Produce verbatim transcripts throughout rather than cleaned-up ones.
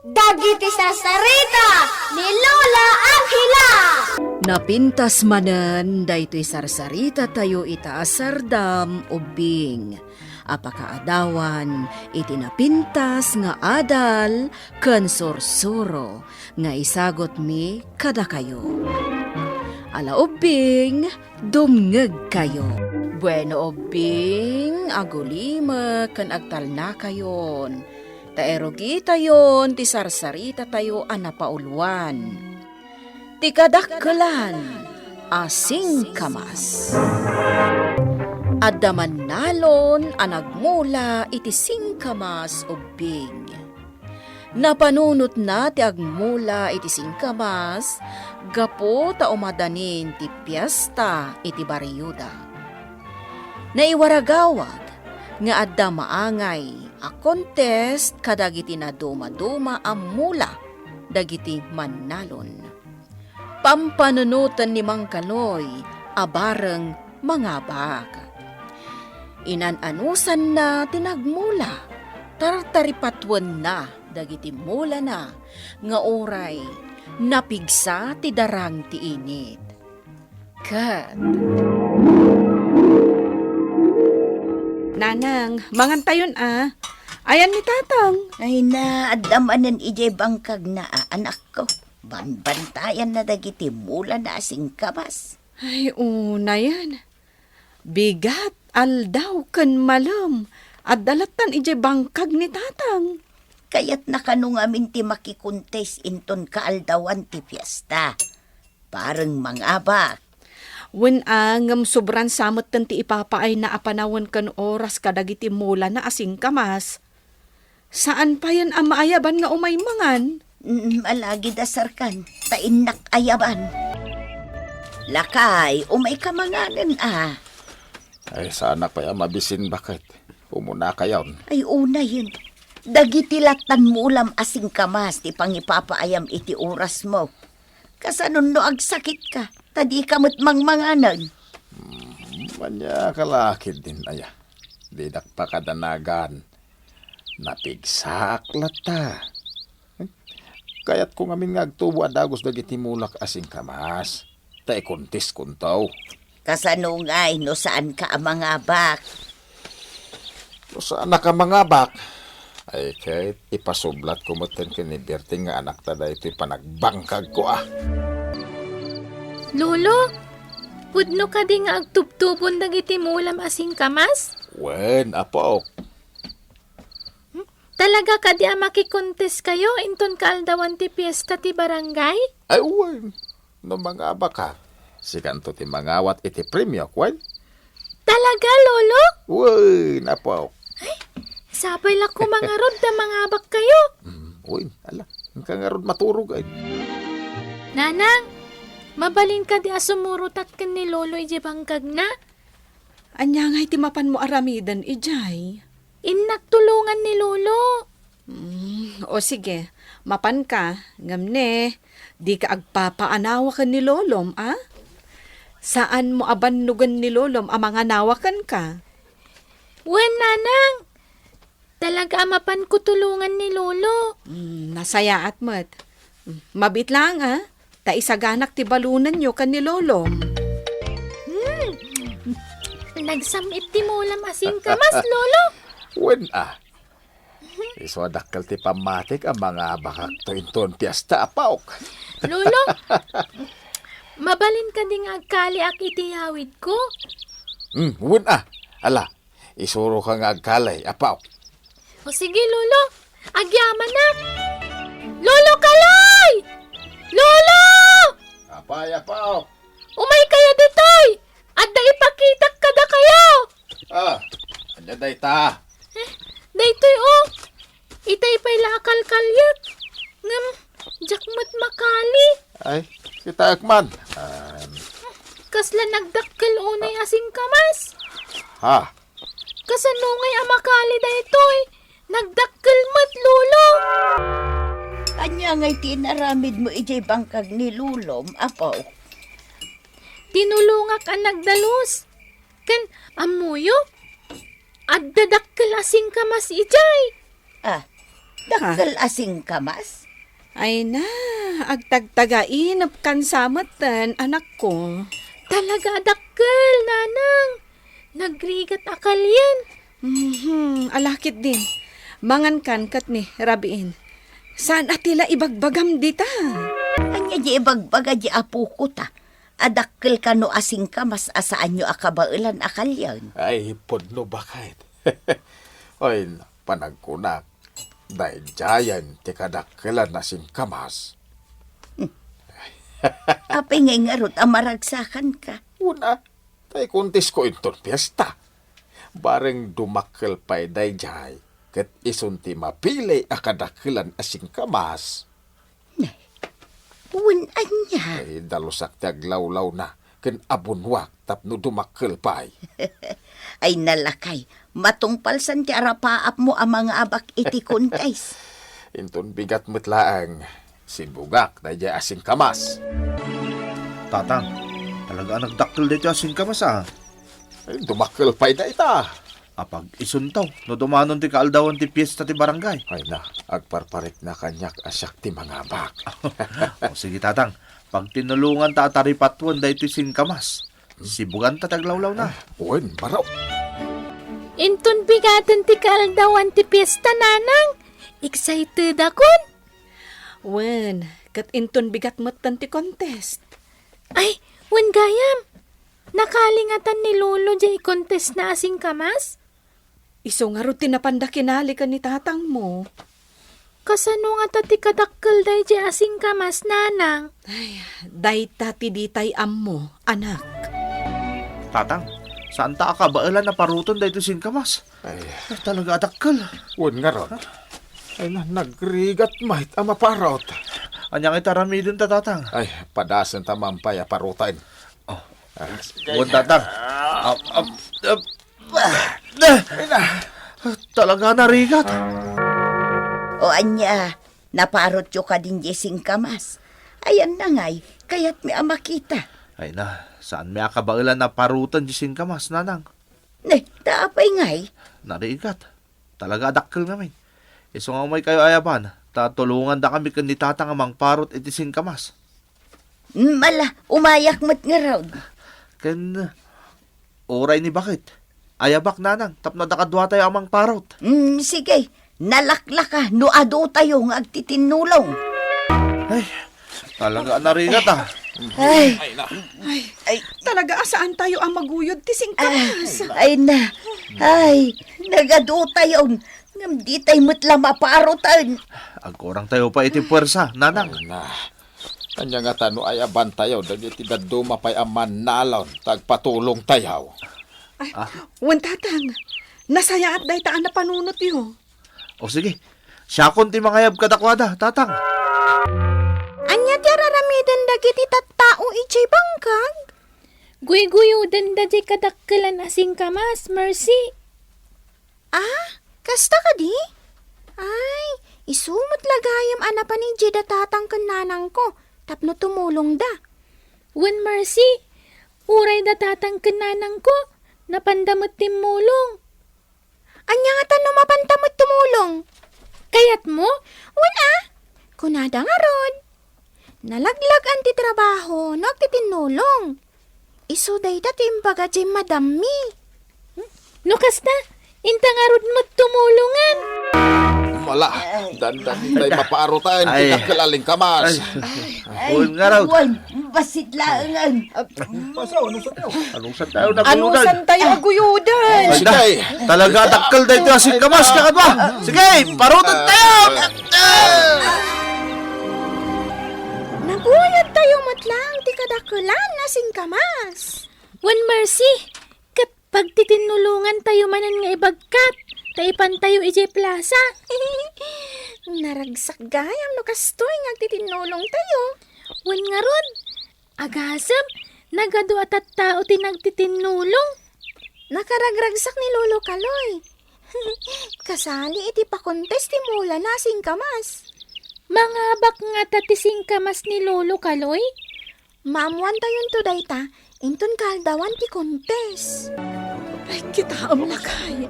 Dagiti sarsarita ni Lola Angela. Napintas manen daytoy sarsarita tayo ita a sardam ubbing a pakaadawan iti napintas nga adal ken sursuro nga isagutmi kadakayo. Ala ubbing, dumngegkayo. Bueno, ubbing, agulimek ken agtalnakayon. Ta irugitayon ti sarsarita tayo a napauluan. Ti kadakkelan a singkamas. Adda mannalon a nagmula iti singkamas ubbing. Napanunotna ti agmula iti singkamas gapu ta umadanin ti piesta iti barioda. Naiwaragawag nga adda maangay a contest kadagiti nadumaduma a mula dagiti mannalon. Pampanunoten ni Mang Kaloy a bareng mangabak. Inan-anusanna ti nagmula, tartaripatuenna dagiti mulana nga uray napigsa ti darang ti init. Ket Nanang, mangantayon a. Ayan ni Tatang. Ay na, adda manen idiay bangkagna a anakko. Banbantayanna dagiti mulana a singkamas. Ay, unayen. Bigat, aldaw, ken malem. Adda lattan idiay bangkag ni Tatang. Kayatna kano ngamin ti makikontes inton kaaldawan ti fiesta. Bareng mangabak. Wen a, ngem sobran sa metten ti ipapaayna a panawen ken oras kadagiti mulana a singkamas. Saan payen a maayaban nga umay mangan? Mm, alagid a sarkan, ta innak ayaban. Lakay, umayka manganen a. Ay, saanak pay a mabisin baket. Umunakayon. Ay, unayen. Dagiti lattan mulam a singkamas ti pangipapaayam iti orasmo. Kasanon no agsakitka, ta dika met mangmanganen? Hmm, ania kalakid din aya? Dinak pakadanagan. Napigsaak latta. Kayatko ngamin nga agtubo a dagus dagiti mulak a singkamas. Ta ikontiskonto. Kasano ngay no saanka a mangabak? No saanak a mangabak, ay ket ipasublatko metten ken ni Berting nga anakta daytoy panagbangkagko a. Lolo, pudno kadi nga agtubtubon dagiti mulam a singkamas? Wen, apok. Talaga kadi a makikonteskayo inton kaaldawan ti piesta ti barangay? Ay, wen. No mangabak ka, sikanto ti mangawat iti premio, wen? Talaga, Lolo? Wen, apo. Ay, sapay la ko mangarud ta mangabak kayo. Mm, wen, ala, inka ngarud maturog, ay. Nanang, mabalin kadi a sumurotak ken ni Lolo idiay bangkagna? Ania ngay ti mapanmo aramiden idiay? Innak tulongan ni Lolo. Mm, o sige, mapanka, ngem ne, dika agpapaanawa ken ni Lolom, a? Saanmo a bannogen ni Lolom a manganawa kenka? Wen, Nanang. Talaga a mapanko tulongan ni Lolo. Mm, nasayaat met. Mm, mabiit laeng, a? Ta isaganak ti balonenyo ken ni Lolom. Hmm. Nagsam-it ti mulam a singkamas, Lolo. Wen, a. Isu a dakkel ti pammatik a mangabakakto inton piesta, apok. Lolo, mabalin kadi nga agkaliak iti yawidko? Hmm, wen, a. Ala, isuroka nga agkali, apo. O sige, Lolo. Agyamanak. Lolo Kaloy! Lolo! Apay, apo? Umay kayo ditoy! Adda ipakitak kadakayo! Ah, ania dayta? Eh, daytoy, o. Itay pay la a kalkaliek. Ngem, diak met makali. Ay, kitaek man. Ah, kasla nagdakkel unay a singkamas. Ha? Kasano ngay a makali daytoy? Nagdakkel met, Lolo! Ania ngay ti inaramidmo idiay bangkag ni Lolom, apo? Tinulongak a nagdalus. Ken, ammoyo? Adda dakkel a singkamas idiay. Ah, Dakkel a singkamas? Ay na, agtagtagainep kan sa metten, anakko. Talaga a dakkel, nanang. Nagrigat a kalian. Mhm, alakit din. Mangankan ket ni, rabiin. Saan a ti la ibagbagam dita? Ania di ibagbaga di apoko ta? A dakkel kano a singkamas a saanyo a kabaelan a kalian? Ay, pudno baket. Oy, panagkunak, daydiayen ti kadakkelan a singkamas. Apay ngay ngarud a maragsakanka? Una, tay kuntisko inton fiesta. Bareng dumakkel pay daydiay, ket isun ti mapili a kadakkelan a singkamas. Nay, wen ania? Ay, dalusak ti aglawlawna ken abunwak tapno dumakkel pay. Ay, nalakay, matungpalsan ti arapaapmo a mangaabak iti contest. Inton bigat met laeng, sibugak daydiay a singkamas. Tatang, talaga a nagdakkel daytoy a singkamas, a. Ay, dumakkel pay dayta. Apag isunto, no dumanon ti kaaldawan ti piesta ti barangay. Ay na, agparparikna kaniak a siak ti mangabak. O, sige, Tatang. Pagtinulonganta a taripatuen daytoy singkamas. Sibuganta ti aglawlawna. Wen, baro. Inton bigaten ti kaaldawan ti piesta, nanang. Excited akon. Wen, ket inton bigat metten ti contest. Ay, wen gayam. Nakali ngatan ni Lolo jay contest na a singkamas? Isu ngarud ti napanda kinali ken ni tatangmo. Kasano ngata ti kadakkel dayjay a singkamas, nanang? Ay, dayta ti ditay ammo, anak. Tatang, saanta a kabaelan a paruton daytoy singkamas? Ay. Ay, talaga a dakkel. Wen ngarud. Ay na, nagrigat met a maparot. Ania nga iti aramidenta, Tatang? Ay, padasenta man pay a paruten. Oh. Ah, wen, Tatang. Ap, ap, ap. Ay na. Talaga narigat. O ania, naparotyo kadin jay singkamas? Ayanna ngay, kayatmi a makita. Ay na, saanmi a kabaelan a parutan jay singkamas, nanang. Ne, ta apay ngay? Narigat. Talaga a dakkel ngamin. Isu nga umaykayo ayaban, ta tulongandakami ken ni tatang a mangparot iti singkamas. Mm, ala, umayak met ngarud. Ken, uray ni baket. Ayabak, nanang, tapno adda kaduatayo a mangparot. Mm, sige, nalaklaka no adutayo nga agtitinnulong. Ay, talaga a narigat, a. Ay. Ay, talaga a saantayo a maguyod ti singkamas. Ay, ay na. Ay, nagadutayon. Ngem ditay met la maparoten. Agkurangtayo pay iti puwersa, nanang. Ay na. Ania ngata no ayabantayo dagiti dadduma pay a mannalon ta agpatulongtayo? Ay, wen, tatang. Nasayaat dayta a napanunotyo. O sige, siakon ti mangayab kadakuada, tatang. Ania ti araramiden dagiti tattao idiay bangkag? Guyguyodenda diay kadakkelan a singkamas, Mercy. Ah, kasta kadi? Ay, isu met la gayam a napan idiay da tatang ken nanangko tapno tumulongda. Wen, Mercy, uray da tatang ken nanangko, napanda met timmulong. Ania ngata no mapanta met tumulong? Kayatmo? Wen a, kunada ngarud. Nalaglagan ti trabaho no agtitinnulong. Isu dayta ti imbaga diay madammi. Hmm? No kasta, inta ngarud met tumulongan. Mala, dandani tay maparoten ti dakkel a singkamas. Ay, wen ngarud. Wen, bassit laengen. Paso, ano sa tayo? Anusan tayo naguyudan? Anusan tayo aguyudan? Ay, sige. Talaga dakkel daytoy a singkamas, kakadwa. Sige, parutan tayo. Naguyod tayo met laeng ti kadakkelan a singkamas. Wen, Mercy, ket pagtitinnulongan tayo manen nga ibagkat, ta ipan tayo idiay plasa. Naragsak gayam no kastoy nga agtitinnulong tayo. Wen ngarud, agasem, nagadu a tattao ti nagtitinnulong. Nakaragragsak ni Lolo Kaloy. Kasali iti pakontes ti mulana a singkamas. Mangabak ngata ti singkamas ni Lolo Kaloy? Maammuantayonto dayta, inton kaaldawan ti kontes. Kitaem, lakay.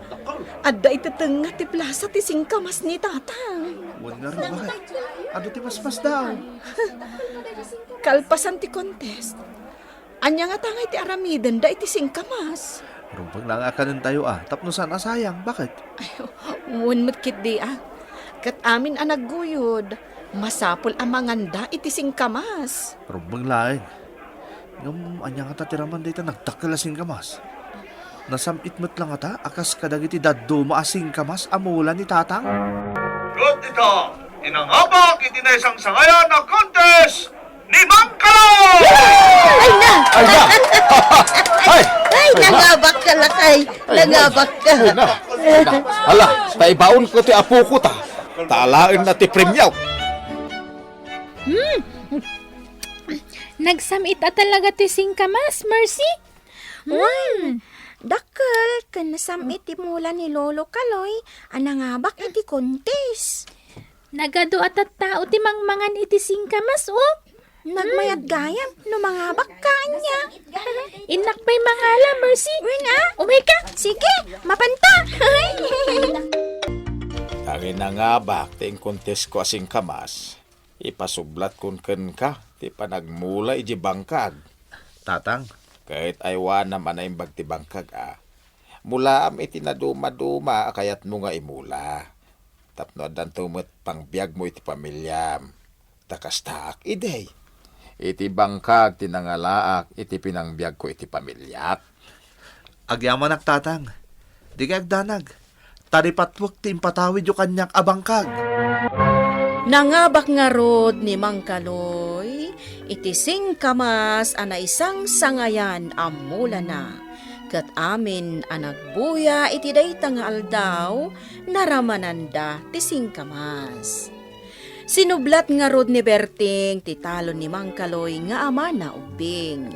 Adda iti tengnga ti plasa ti singkamas ni Tatang. Wen ngarud, baket. Adu ti masmasdaaw. Kalpasan ti contest, ania ngata ngay ti aramidenda iti singkamas? Rumbeng la nga kanentayo a, tapno saan a sayang. Baket? Ay, wen met ketdi a. Ket amin a nagguyod, masapul a manganda iti singkamas. Rumbeng laeng. Ngem ania ngata ti raman dayta nagdakkel a singkamas? Nasam-it met la ngata a kas kadagiti dadduma a singkamas a mula ni Tatang? Ket ita, ti nangabak iti naisangsangayan a contest ni Mang Kaloy! Ay na! Ay na! Ay! Ay, nangabak ka, lakay. Ay, nangabak ka. Ay na! Ay na! Hala, ta ibaon ko ti apoko ta. Ta alaen na ti premio. Hmm. Nagsam-it a talaga ti singkamas, Mercy. Hmm. Dakkel ken nasam-it ti mula ni Lolo Kaloy a nangabak iti contest. Nagadu a tattao ti mangmangan iti singkamas, oh. Nagmayat gayam no mangabak ka ania. Innak pay mangala, Mercy. Wen a? Umay ka. Sige, mapanta. Dagiti nangabak ti inkontesko a singkamas, ipasublatkon kenka ti panagmula iti bangkag. Tatang. Ket aywanam a naimbag ti bangkag a. Mulaam iti nadumaduma a kayatmo nga imula. Tapno addanto met pangbiagmo iti pamiliam. Ta kastaak idi. Iti bangkag ti nangalaak iti pinangbiagko iti pamiliak. Agyamanak, Tatang. Dikay agdanag. Ta ripatwek ti impatawidyo kaniak a bangkag. Nangabak ngarud ni Mang Kaloy iti singkamas a naisangsangayan a mulana, ket amin a nagbuya iti dayta nga aldaw, naramananda ti singkamas. Sinublat ngarud ni Berting ti talon ni Mang Kaloy nga amana ubbing,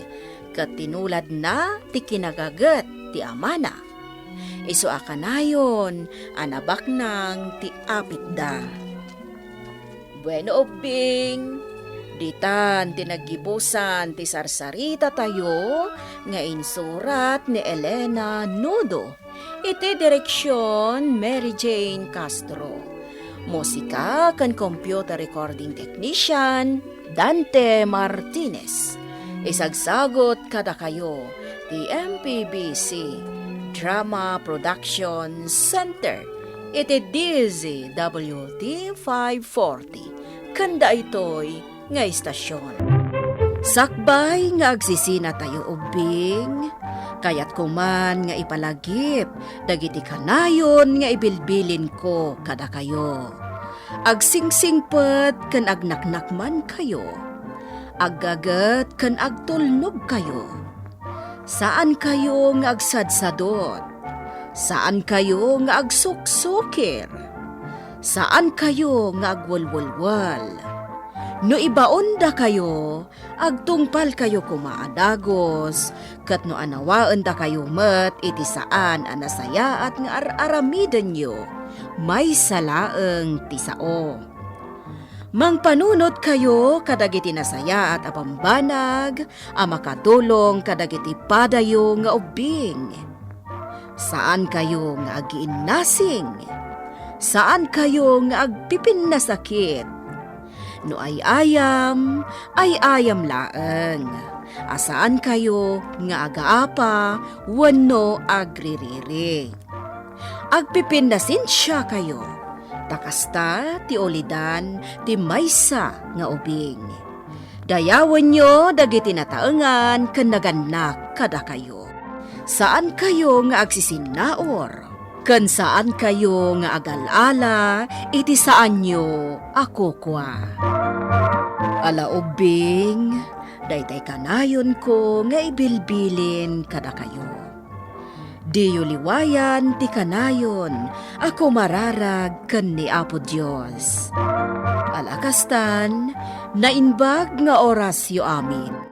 ket tinuladna ti kinagaget ti amana. Isu a kanayon a nabaknang ti apitda. Bueno, ubbing, ditan ti naggibusan ti sarsaritatayo nga insurat ni Elena Nudo. Iti direksion, Mary Jane Castro. Musika ken computer recording technician, Dante Martinez. Isagsagut kadakayo ti M P B C Drama Production Center iti D Z W T five forty. Ken daytoy nga istasion. Sakbay nga agsisinatayo ubbing, kayatko man nga ipalagip dagiti kanayon nga ibilbilinko kadakayo. Agsingsingpet ken agnaknakmankayo. Aggaget ken agtulnogkayo. Saankayo nga agsadsadot. Saankayo nga agsuksukir. Saankayo nga agwelwelwel. No ibaondakayo, agtungpalkayo koma a dagus, ket no anawaendakayo met iti saan a nasayaat nga ar-aramidenyo, maysa laeng ti sao. Mangpanunotkayo kadagiti nasayaat a bambanag a makatulong kadagiti padayo nga ubbing. Saankayo nga agiinnasing. Saankayo nga agpipinnasakit. No ay-ayam, ay-ayam laeng. A saankayo nga agaapa wenno agririri. Agpipinnasensiakayo, ta kasta ti ulidan ti maysa nga ubing. Dayawenyo dagiti nataengan ken nagannak kadakayo. Saankayo nga agsisinnaur, ken saankayo nga agal-ala iti saanyo a kukua. Ala ubbing, daytay kanayonko nga ibilbilin kadakayo. Diyo liwayan ti kanayon a kumararag ken ni Apo Dios. Ala kastan, naimbag nga orasyo amin.